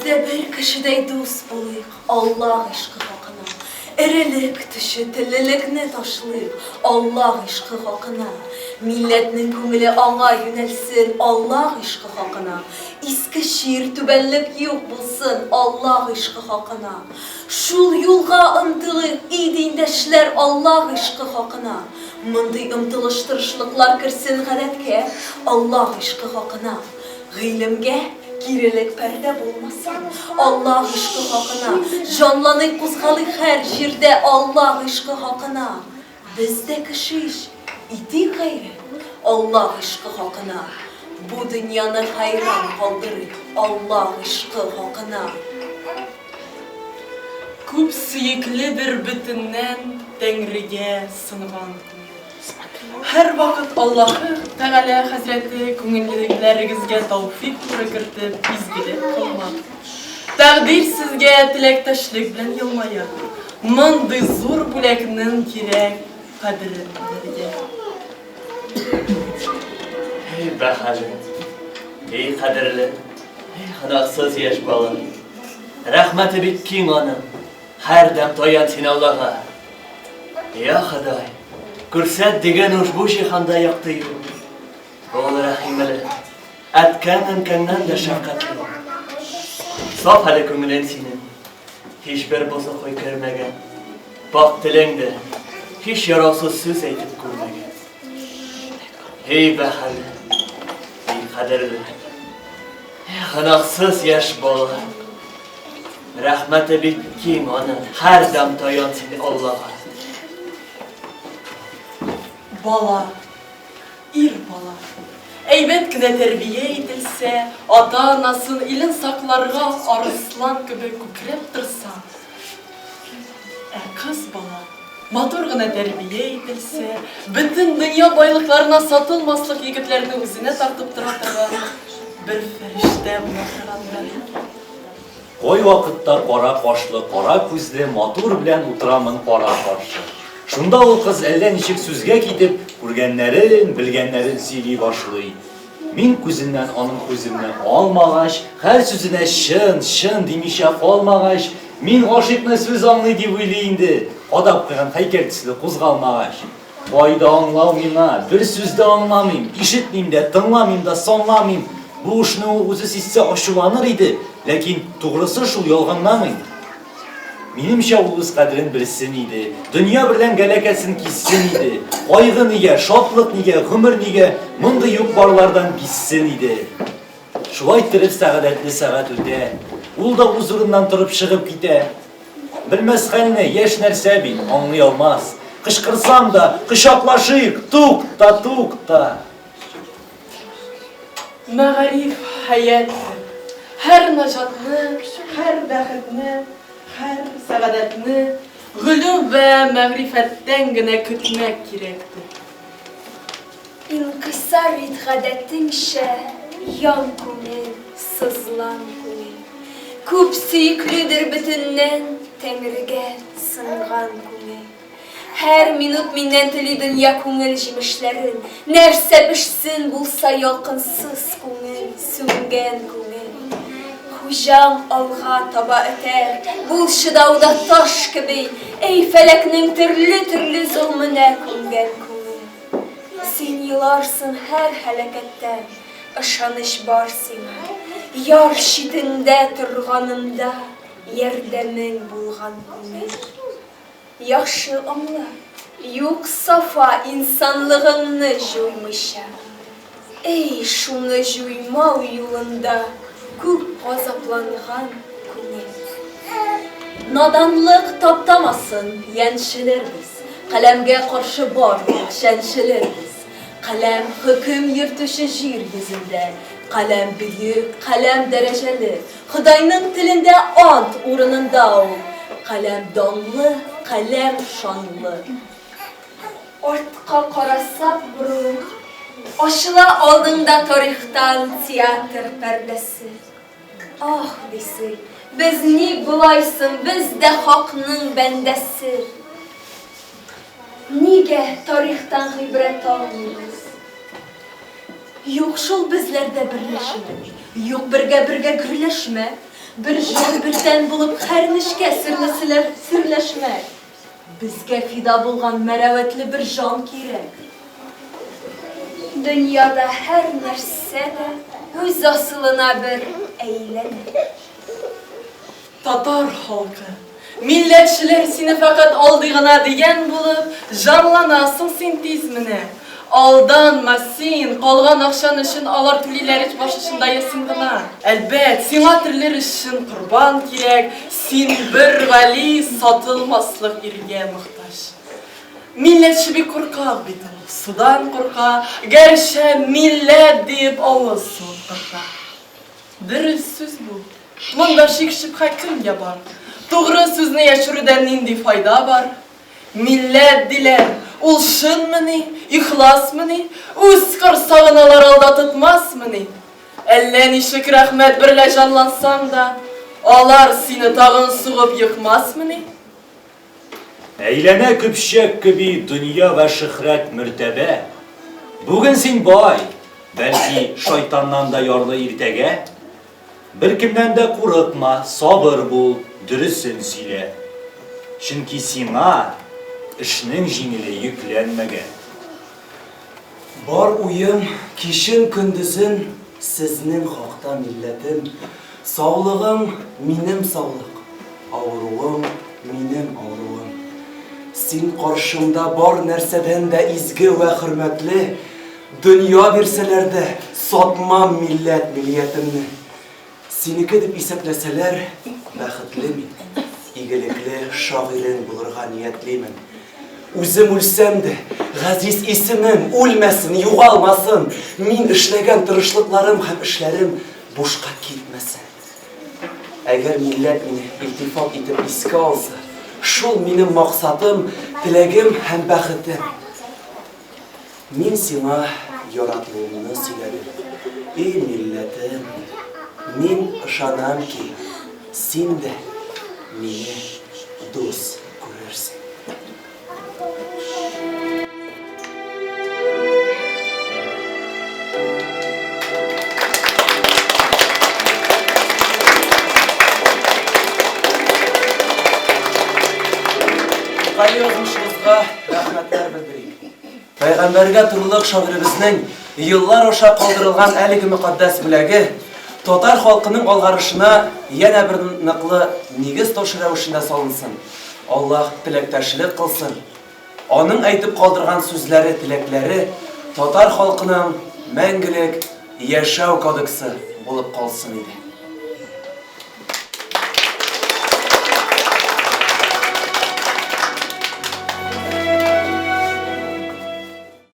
дә бер кешедәй дус булыйк, Аллаһ гыйшкы хакына. Эрелек, төче теллелекне ташлыйк, Аллаһ гыйшкы хакына. Милләтнең күңеле аңа юнәлсен, Аллаһ гыйшкы хакына. Иске чир, түбәнлек юк булсын, Аллаһ гыйшкы хакына. Шул юлга омтылыйк, и диндәшләр, Аллаһ гыйшкы хакына. Мондый омтылыш-тырышлыклар керсен гадәткә, Аллаһ гыйшкы хакына. Гыйлемгә кирелек пәрдә булмасын, Аллаһ гыйшкы хакына. Җанланыйк, кузгалыйк һәр җирдә, Аллаһ гыйшкы хакына. Без дә кеше ич, итик гайрәт, Аллаһ гыйшкы хакына. Бу дөньяны хәйран калдырыйк, Аллаһ гыйшкы хакына. Күп сөекледер бөтеннән Тәңрегә сынган күңел. Һәрвакыт Аллаһы Тәгалә хәзрәте күңелләрегезгә тәүфыйк нуры кертеп, изгелек кылмак. Тәкъдир сезгә теләктәшлек белән елмая. Мондый зур бүләкнең кирәк кадерен белергә. Эй, бәһале, эй, кадерле, эй, гөнаһсыз яшь бала. Рәхмәте бик киң аның. Һәрдәм таян син Аллага. Я Ходай, күрсәт диген ушбу җиһанда якты юл. Ул рәхимле, әткәң-әнкәңнән дә шәфкатьле. Саф әле күңелең синең, һичбер бозык уй кермәгән. Пакь телең дә һич яраусыз сүз әйтеп күрмәгән. Эй, бәхәле, эй, кадерле, гөнаһсыз яшь бала. Рәхмәте бик киң аның, һәрдәм таян син Аллага. Бала, ир бала, әйбәт кенә тәрбия ителсә, ата-анасын, илен сакларга арыслан кебек күкрәп торса, ә кыз бала матур гына тәрбия ителсә, бөтен дөнья байлыкларына сатылмаслык егетләрне үзенә тартып тора торган бер фәрештә була торгандыр. Кайвакытта кара кашлы, кара күзле матур белән утырамын кара-каршы. Шунда ул кыз әллә ничек сүзгә китеп, күргәннәрен, белгәннәрен сөйли башлый. Мин күзеннән аның күземне алмагач, һәр сүзенә чын, чын димичә калмагач, мин гашыйкны сүз аңлый дип уйлый инде, кадап куйган һәйкәл төсле кузгалмагач. Кайда аңлау миңа, бер сүз дә аңламыйм, ишетмим дә, тыңламыйм да, санламыйм. Бу эшне ул үзе сизсә ачуланыр иде, ләкин тугрысы шул, ялганламыйм. Минемчә, ул үз кадерен белсен иде, дөнья берлән гәләкәсен киссен иде, кайгы нигә, шатлык нигә, гомер нигә, мондый юк-барлардан бизсен иде. Шулай иттереп сәгадәтле сәгать үтә. Ул да үз урыныннан торып чыгып китә. Белмәс хәлне, яшь нәрсә бит, аңлый алмас. Кычкырсам да, кочаклашыйк, тукта, тукта. Мәгариф хәяттыр. Һәр наҗатны, һәр бәхетне, һәр сәгадәтне гөлүм вә мәгърифәттән генә көтмәк кирәктер. Инкыйсар ит гадәтеңчә, Ян күңел, сызлан күңел. Күп сөекледер бөтеннән Тәңрегә сынган күңел. Һәр минут миннән тели дөнья Күңел җимешләрен. Нәрсә пешсен булса ялкынсыз күңел, Сүнгән күңел. Хуҗаң алга таба этәр, Бул чыдауда таш кеби, Әй фәләкнең төрле-төрле Золменә күнгән күңел. Син еларсың һәр һәлакәттән, Ышаныч бар сиңа. Яр читендә торганымда Ярдәмең булган күңел. Яхшы аңла, юк сафа Инсанлыгыңны җуймыйча. Эй, шуны җуймау юлында Күп газапланган күңел. Наданлык таптамасын, яньчелербез, Каләмгә каршы барлык чәнчелербез. Каләм, хөкем йөртүче җир йөзендә, Каләм бөек, каләм дәрәҗәле, Ходайның телендә ант урынында ул. Каләм данлы, каләм шанлы. Артка карасак борылып, ачыла алдыңда тарихтан театр пәрдәсе. Аһ, дисең, без ник болай соң, без дә хакның бәндәсе. Нигә тарихтан гыйбрәт алмыйбыз? Юк шул безләрдә берләшмә, юк бергә-бергә гөрләшмә. Бер җан, бер тән булып һәр нечкә серне серләшмәк. Безгә фида булган мәрәвәтле бер җан кирәк. Дөньяда һәр нәрсә дә үз асылына бер әйләнә. Татар халкы, милләтчеләр сине фәкать алдый гына дигән булып, җанланасың син тиз менә. Алданма син, калган акчан өчен алар түлиләр ич баш очында я син гына. Әлбәт, сиңа терелер өчен корбан кирәк, син бер гали сатылмаслык иргә мохтаҗ. Милләтче бик куркак бит ул, судан курка, гәрчә милләт диеп авыз суын кырка. Дөрес сүз бу. Монда шик-шөбһә кемгә бар? Тугры сүзне яшерүдән нинди файда бар? Милләт диләр, ул чынмыни, ихласмыни? Үз корсагын алар алда тотмасмыни? Әллә ничек рәхмәт берлә җанлансаң да, алар сине тагын сугып екмасмыни? Әйләнә көпчәк кеби дөнья вә шөһрәт мөртәбә. Бүген син бай, бәлки, шайтаннан да ярлы иртәгә? Беркемнән дә курыкма, сабыр бул, дөресен сөйлә. Чөнки сиңа эшнең җиңеле йөкләнмәгән. Бар уем, кичен-көндезен сезнең хакта, милләтем. Саулыгың, минем саулык, авыруың, минем авыруым. Син каршымда бар нәрсәдән дә изге вә хөрмәтле, дөнья бирсәләр дә, сатмам милләт миллиятемне. Синеке дип исәпләсәләр, бәхетле мин, игелекле шагыйрең булырга ниятлимен. Үзем үлсәм дә, газиз исемем үлмәсен, югалмасын, мин эшләгән тырышлыкларым һәм эшләрем бушка китмәсен. Әгәр милләт мине илтифат итеп искә алса, шул минем максатым, теләгем һәм бәхетем. Мин сиңа яратуымны сөйләдем. И милләтем, мин ышанам ки, син дә мине дус күрерсең. Тукай язмышыбызга рәхмәтләр белдерик. Пәйгамбәргә турылык шагыйребезнең еллар аша калдырылган әлеге мөкатдәс бүләге татар халкының алгарышына янә бер ныклы нигез ташы рәвешендә салынсын. Аллаһ теләктәшлек кылсын. Аның әйтеп калдырган сүзләре, теләкләре татар халкының мәңгелек яшәү кодексы булып калсын иде.